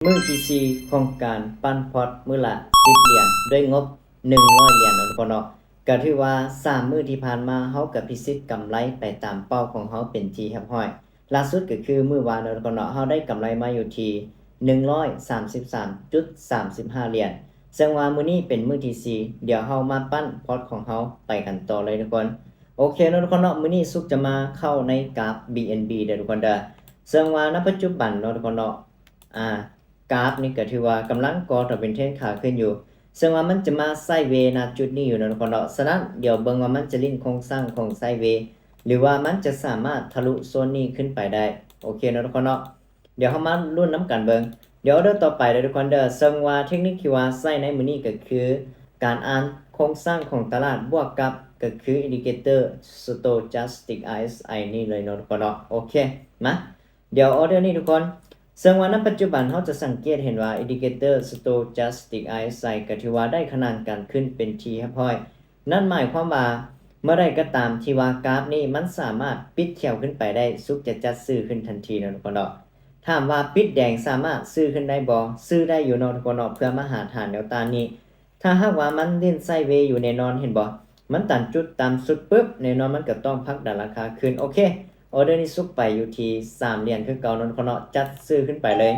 ມື້ທີສີ່ຂອງການປັ້ນພອດມື້ລະສິບຫຼຽນ ດ້ວຍງົບໜຶ່ງຮ້ອຍຫຼຽນເນາະທຸກຄົນເນາະ. ກະຖືວ່າສາມມື້ທີ່ຜ່ານມາເຮົາກະພິຊິດກຳໄລໄປຕາມເປົ້າຂອງເຮົາເປັນທີ່ຮຽບຮ້ອຍ. ລ່າສຸດກະຄືມື້ວານເນາະທຸກຄົນເນາະ ເຮົາໄດ້ກຳໄລມາຢູ່ທີ່ໜຶ່ງຮ້ອຍສາມສິບສາມຈຸດສາມສິບຫ້າຫຼຽນ. ເຊິ່ງວ່າມື້ນີ້ເປັນມື້ທີສີ່ ດຽວເຮົາມາປັ້ນພອດຂອງເຮົາໄປກັນຕໍ່ເລີຍທຸກຄົນ. ໂອເຄເນາະທຸກຄົນເນາະ ມື້ນີ້ສຸກຈະມາເຂົ້າໃນກາບ ບີເອັນບີ ເດີທຸກຄົນເດີ. ເຊິ່ງວ່ານະປັດຈຸບັນເນາະທຸກຄົນເນາະ ອ່າ ກາບນີ້ກະຖືວ່າກຳລັງກໍ່ຕົວເປັນເທຣນຂາຂຶ້ນຢູ່ ເຊິ່ງວ່າມັນຈະມາໄຊເວນະຈຸດນີ້ຢູ່ເນາະທຸກຄົນເນາະ. ສະນັ້ນດຽວເບິ່ງວ່າມັນຈະຫຼິ້ນໂຄງສ້າງຂອງໄຊເວ ຫຼືວ່າມັນຈະສາມາດທະລຸໂຊນນີ້ຂຶ້ນໄປໄດ້. ໂອເຄເນາະທຸກຄົນເນາະ ດຽວເຮົາມາລຸ້ນນຳກັນເບິ່ງ. ດຽວເດີຕໍ່ໄປເດີທຸກຄົນເດີ ເຊິ່ງວ່າເທັກນິກທີ່ວ່າໃຊ້ໃນມື້ນີ້ກະຄື ການອ່ານໂຄງສ້າງຂອງຕະຫຼາດບວກກັບ ກະຄື Indicator Stochastic ອາຣ໌ ເອສ ໄອ ນີ້ເລີຍເນາະທຸກຄົນເນາະ. ໂອເຄ ມາ ດຽວອໍເດີນີ້ທຸກຄົນ ເຊິ່ງວ່ານະປັດຈຸບັນເຮົາຈະສັງເກດເຫັນວ່າ Indicator Stochastic ອາຣ໌ ເອສ ໄອ ກະຖືວ່າໄດ້ຂະໜານການຂຶ້ນເປັນທີ່ຮຽບຮ້ອຍ. ນັ້ນໝາຍຄວາມວ່າເມື່ອໃດກໍຕາມທີ່ວ່າກາບນີ້ມັນສາມາດປິດຂຽວຂຶ້ນໄປໄດ້ ສຸກຈະຈັດຊື້ຂຶ້ນທັນທີເນາະທຸກຄົນເນາະ. ຖາມວ່າປິດແດງສາມາດຊື້ຂຶ້ນໄດ້ບໍ່? ຊື້ໄດ້ຢູ່ເນາະທຸກຄົນເນາະ ເພື່ອມາຫາຖານແນວຕ້ານນີ້. ຖ້າຫາກວ່າມັນຫຼິ້ນໄຊເວຢູ່ແນ່ນອນ ເຫັນບໍ່? ມັນຕັນຈຸດຕ່ຳສຸດປຶບ ແນ່ນອນມັນກະຕ້ອງຜັກດັນລາຄາຂຶ້ນ. ໂອເຄ ອໍເດີນີ້ສຸກໄປຢູ່ທີ່ສາມຫຼຽນຄືເກົ່າເນາະທຸກຄົນເນາະ ຈັດຊື້ຂຶ້ນໄປເລີຍ.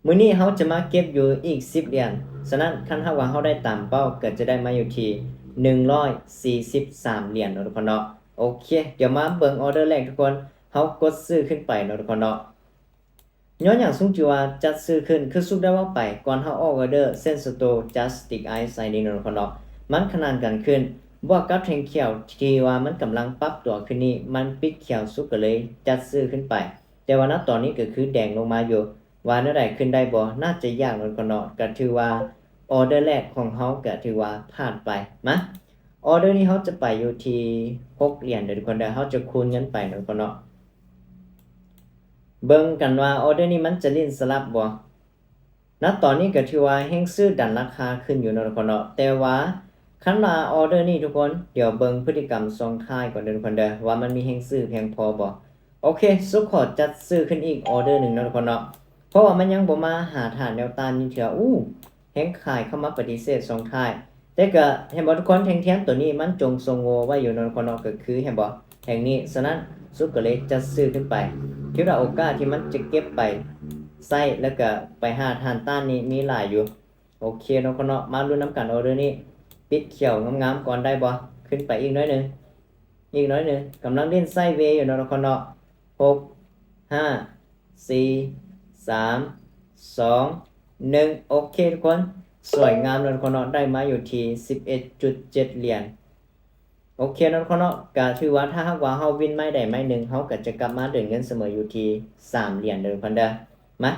ມື້ນີ້ເຮົາຈະມາເກັບຢູ່ອີກສິບຫຼຽນ. ສະນັ້ນຄັນຫາກວ່າເຮົາໄດ້ຕາມເປົ້າ ກະຈະໄດ້ມາຢູ່ທີ່ໜຶ່ງຮ້ອຍສີ່ສິບສາມຫຼຽນເນາະທຸກຄົນເນາະ. ໂອເຄ ດຽວມາເບິ່ງອໍເດີແລກທຸກຄົນ ເຮົາກົດຊື້ຂຶ້ນໄປເນາະທຸກຄົນເນາະ. ຍ້ອນຫຍັງຊຸກຈຶ່ງວ່າຈັດຊື້ຂຶ້ນ? ຄືຊຸກໄດ້ເວົ້າໄປ ກ່ອນເຮົາອອກອໍເດີເສັ້ນ Stochastic ອາຣ໌ ເອສ ໄອ ນີ້ເນາະທຸກຄົນເນາະ ມັນຂະໜານກັນຂຶ້ນ ບວກກັບແທ່ງຂຽວທີ່ວ່າມັນກຳລັງປັບຕົວຂຶ້ນນີ້ ມັນປິດຂຽວ ຊຸກກະເລີຍຈັດຊື້ຂຶ້ນໄປ. ແຕ່ວ່ານະຕອນນີ້ກະຄືແດງລົງມາຢູ່ ວ່າແນວໃດ ຂຶ້ນໄດ້ບໍ່? ໜ້າຈະຍາກເນາະທຸກຄົນເນາະ. ກະຖືວ່າອໍເດີແລກຂອງເຮົາກະຖືວ່າຜ່ານໄປ. ມາ ອໍເດີນີ້ເຮົາຈະໄປຢູ່ທີ່ຫົກຫຼຽນເດີທຸກຄົນເດີ ເຮົາຈະຄູນເງິນໄປເນາະທຸກຄົນເນາະ. ເບິ່ງກັນວ່າອໍເດີນີ້ມັນຈະຫຼິ້ນສະຫຼັບບໍ່. ນະຕອນນີ້ກະຖືວ່າແຮງຊື້ດັນລາຄາຂຶ້ນຢູ່ເນາະທຸກຄົນເນາະ ແຕ່ວ່າຄັນວ່າອໍເດີນີ້ທຸກຄົນ ດຽວເບິ່ງພຶດຕິກຳຊ່ວງທ້າຍກ່ອນເດີທຸກຄົນເດີ ວ່າມັນມີແຮງຊື້ພຽງພໍບໍ່. ໂອເຄ ສຸກຂໍຈັດຊື້ຂຶ້ນອີກອໍເດີໜຶ່ງເນາະທຸກຄົນເນາະ ເພາະວ່າມັນຍັງບໍ່ມາຫາຖານແນວຕ້ານນີ້ເທື່ອ. ອູ້ ແຮງຂາຍເຂົ້າມາປະຕິເສດຊ່ວງທ້າຍ ແຕ່ກະເຫັນບໍ່ທຸກຄົນ ແທ່ງທຽນໂຕນີ້ມັນຈົງຊົງໂວໄວ້ຢູ່ເນາະທຸກຄົນເນາະ ກະຄືເຫັນບໍ່ ແທ່ງນີ້. ສະນັ້ນສຸກກະເລີຍຈັດຊື້ຂຶ້ນໄປ ຄິດວ່າໂອກາດທີ່ມັນຈະເກັບໄປໃຊ້ ແລ້ວກະໄປຫາຖານຕ້ານນີ້ມີຫຼາຍຢູ່. ໂອເຄເນາະທຸກຄົນເນາະ ມາລຸ້ນນຳກັນ ອໍເດີນີ້ປິດຂຽວງາມໆກ່ອນໄດ້ບໍ່? ຂຶ້ນໄປອີກໜ້ອຍໜຶ່ງ ອີກໜ້ອຍໜຶ່ງ ກຳລັງຫຼິ້ນໄຊເວຢູ່ເນາະທຸກຄົນເນາະ. ຫົກ ຫ້າ ສີ່ ສາມ ສອງ ໜຶ່ງ ໂອເຄທຸກຄົນ ສວຍງາມເນາະທຸກຄົນເນາະ ໄດ້ມາຢູ່ທີ່ສິບເອັດຈຸດເຈັດຫຼຽນ. ໂອເຄເນາະທຸກຄົນເນາະ ກະຖືວ່າຖ້າຫາກວ່າເຮົາວິນໄມ້ໃດໄມ້ໜຶ່ງ ເຮົາກະຈະກັບມາເດີນເງິນສະເໝີຢູ່ທີ່ສາມຫຼຽນເດີທຸກຄົນເດີ. ມາ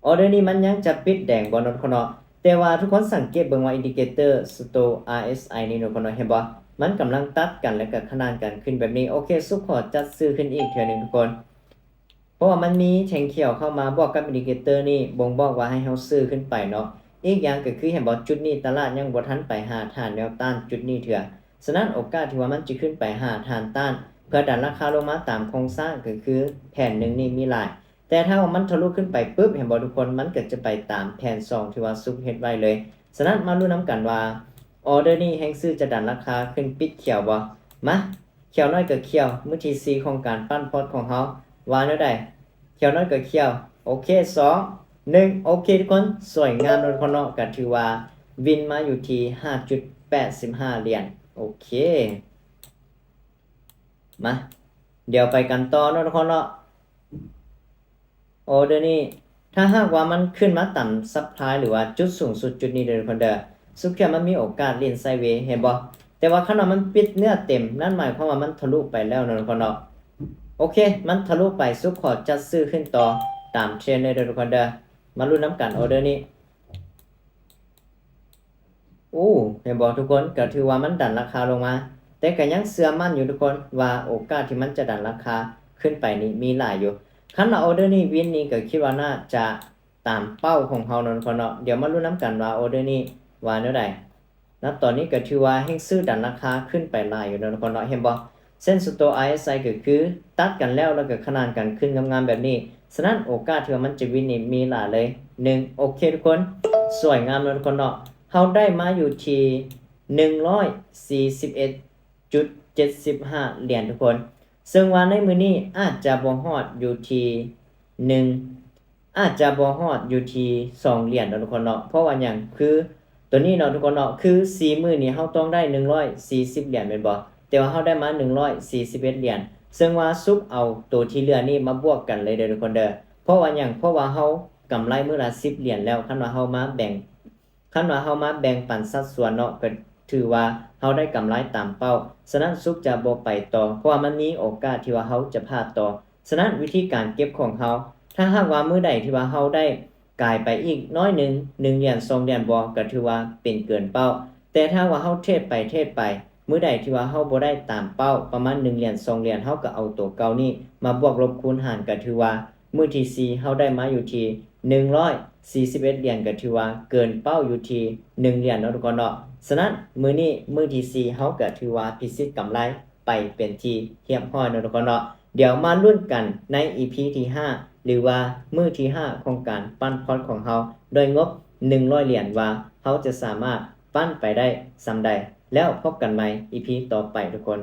ອໍເດີນີ້ມັນຍັງຈະປິດແດງບໍ່ເນາະທຸກຄົນເນາະ ແຕ່ວ່າທຸກຄົນສັງເກດເບິ່ງວ່າ Indicator Stoch ອາຣ໌ ເອສ ໄອ ນີ້ເນາະທຸກຄົນເນາະ ເຫັນບໍ່ ມັນກຳລັງຕັດກັນ ແລ້ວກະຂະໜານກັນຂຶ້ນແບບນີ້. ໂອເຄ ສຸກຂໍຈັດຊື້ຂຶ້ນອີກເທື່ອໜຶ່ງທຸກຄົນ ເພາະວ່າມັນມີແທ່ງຂຽວເຂົ້າມາບວກກັບ Indicator ນີ້ບົ່ງບອກວ່າໃຫ້ເຮົາຊື້ຂຶ້ນໄປເນາະ. ອີກຢ່າງກະຄືເຫັນບໍ່ ຈຸດນີ້ຕະຫຼາດຍັງບໍ່ທັນໄປຫາຖານແນວຕ້ານຈຸດນີ້ເທື່ອ ສະນັ້ນໂອກາດທີ່ວ່າມັນຈະຂຶ້ນໄປຫາຖານຕ້ານ ເພື່ອດັນລາຄາລົງມາຕາມໂຄງສ້າງ ກະຄືແຜນໜຶ່ງນີ້ມີຫຼາຍ ແຕ່ຖ້າວ່າມັນທະລຸຂຶ້ນໄປປຶບ ເຫັນບໍ່ທຸກຄົນ ມັນກະຈະໄປຕາມແຜນສອງທີ່ວ່າສຸກເຮັດໄວ້ເລີຍ. ສະນັ້ນມາລຸ້ນນຳກັນວ່າ ອໍເດີນີ້ແຮງຊື້ຈະດັນລາຄາຂຶ້ນປິດຂຽວບໍ່? ມາ ຂຽວໜ້ອຍກະຂຽວ ມື້ທີສີ່ຂອງການປັ້ນພອດຂອງເຮົາ ວ່າແນວໃດ? ຂຽວໜ້ອຍກະຂຽວ ໂອເຄ ສອງ ໜຶ່ງ ໂອເຄທຸກຄົນ ສວຍງາມເນາະທຸກຄົນເນາະ ກະຖືວ່າວິນມາຢູ່ທີ່ຫ້າຈຸດແປດສິບຫ້າຫຼຽນ. ໂອເຄ ມາ ດຽວໄປກັນຕໍ່ເນາະທຸກຄົນເນາະ. ອໍເດີນີ້ ຖ້າຫາກວ່າມັນຂຶ້ນມາຕາມ supply ຫຼືວ່າຈຸດສູງສຸດຈຸດນີ້ເດີທຸກຄົນເດີ ສຸກເທື່ອມັນມີໂອກາດຫຼິ້ນໄຊເວ ເຫັນບໍ່? ແຕ່ວ່າຄັນວ່າມັນປິດເນື້ອເຕັມ ນັ້ນໝາຍຄວາມວ່າມັນທະລຸໄປແລ້ວເນາະທຸກຄົນເນາະ. ໂອເຄ ມັນທະລຸໄປ ສຸກຂໍຈັດຊື້ຂຶ້ນຕໍ່ຕາມເທຣນເລີຍເດີທຸກຄົນເດີ. ມາລຸ້ນນຳກັນ ອໍເດີນີ້. ໂອ້ ເຫັນບໍ່ທຸກຄົນ ກະຖືວ່າມັນດັນລາຄາລົງມາ ແຕ່ກະຍັງເຊື່ອໝັ້ນຢູ່ທຸກຄົນ ວ່າໂອກາດທີ່ມັນຈະດັນລາຄາຂຶ້ນໄປນີ້ມີຫຼາຍຢູ່. ຄັນວ່າອໍເດີນີ້ວິນນີ້ ກະຄິດວ່າໜ້າຈະຕາມເປົ້າຂອງເຮົາເນາະທຸກຄົນເນາະ. ດຽວມາລຸ້ນນຳກັນວ່າອໍເດີນີ້ວ່າແນວໃດ. ນະຕອນນີ້ກະຖືວ່າແຮງຊື້ດັນລາຄາຂຶ້ນໄປຫຼາຍຢູ່ເນາະທຸກຄົນເນາະ ເຫັນບໍ່? ເສັ້ນ Stoch ອາຣ໌ ເອສ ໄອ ກະຄືຕັດກັນແລ້ວ ແລ້ວກະຂະໜານກັນຂຶ້ນງາມໆແບບນີ້. ສະນັ້ນໂອກາດທີ່ວ່າມັນຈະວິນນີ້ມີຫຼາຍເລີຍ. ໜຶ່ງ ໂອເຄທຸກຄົນ ສວຍງາມເນາະທຸກຄົນເນາະ. ເຮົາໄດ້ມາຢູ່ທີ່ໜຶ່ງຮ້ອຍສີ່ສິບເອັດຈຸດເຈັດສິບຫ້າຫຼຽນທຸກຄົນ. ເຊິ່ງວ່າໃນມື້ນີ້ອາດຈະບໍ່ຮອດຢູ່ທີ່ໜຶ່ງ ອາດຈະບໍ່ຮອດຢູ່ທີ່ສອງຫຼຽນເນາະທຸກຄົນເນາະ. ເພາະວ່າຫຍັງ? ຄືໂຕນີ້ເນາະທຸກຄົນເນາະ ຄືສີ່ມື້ນີ້ເຮົາຕ້ອງໄດ້ໜຶ່ງຮ້ອຍສີ່ສິບຫຼຽນແມ່ນບໍ່? ແຕ່ວ່າເຮົາໄດ້ມາໜຶ່ງຮ້ອຍສີ່ສິບເອັດຫຼຽນ ເຊິ່ງວ່າສຸກເອົາໂຕທີ່ເຫຼືອນີ້ມາບວກກັນເລີຍເດີທຸກຄົນເດີ. ເພາະວ່າຫຍັງ? ເພາະວ່າເຮົາກຳໄລມື້ລະສິບຫຼຽນແລ້ວ ຄັນວ່າເຮົາມາແບ່ງ ຄັນວ່າເຮົາມາແບ່ງປັນສັດສ່ວນເນາະ ກໍຖືວ່າເຮົາໄດ້ກຳໄລຕາມເປົ້າ. ສະນັ້ນສຸກຈະບໍ່ໄປຕໍ່ ເພາະວ່າມັນມີໂອກາດທີ່ວ່າເຮົາຈະພາດຕໍ່. ສະນັ້ນວິທີການເກັບຂອງເຮົາ ຖ້າຫາກວ່າມື້ໃດທີ່ວ່າເຮົາໄດ້ກາຍໄປອີກໜ້ອຍໜຶ່ງ ໜຶ່ງຫຼຽນ ສອງຫຼຽນບໍ່ ກໍຖືວ່າເປັນເກີນເປົ້າ. ແຕ່ຖ້າວ່າເຮົາເທຣດໄປເທຣດໄປ ມື້ໃດທີ່ວ່າເຮົາບໍ່ໄດ້ຕາມເປົ້າ ປະມານໜຶ່ງຫຼຽນ ສອງຫຼຽນ ເຮົາກໍເອົາໂຕເກົ່ານີ້ມາບວກລົບຄູນຫານ ກໍຖືວ່າມື້ທີສີ່ເຮົາໄດ້ມາຢູ່ທີ່ໜຶ່ງຮ້ອຍສີ່ສິບເອັດຫຼຽນ ກໍຖືວ່າເກີນເປົ້າຢູ່ທີ່ໜຶ່ງຫຼຽນເນາະທຸກຄົນເນາະ. ສະນັ້ນມື້ນີ້ມື້ທີສີ່ເຮົາກໍຖືວ່າພິຊິດກຳໄລໄປເປັນທີ່ຮຽບຮ້ອຍເນາະທຸກຄົນເນາະ. ດຽວມາລຸ້ນກັນໃນອີພີທີຫ້າ ຫຼືວ່າມື້ທີຫ້າຂອງການປັ້ນພອດຂອງເຮົາ ດ້ວຍງົບໜຶ່ງຮ້ອຍຫຼຽນ ວ່າເຮົາຈະສາມາດປັ້ນໄປໄດ້ສ່ຳໃດ. ແລ້ວພົບກັນໃໝ່ອີພີຕໍ່ໄປທຸກຄົນ.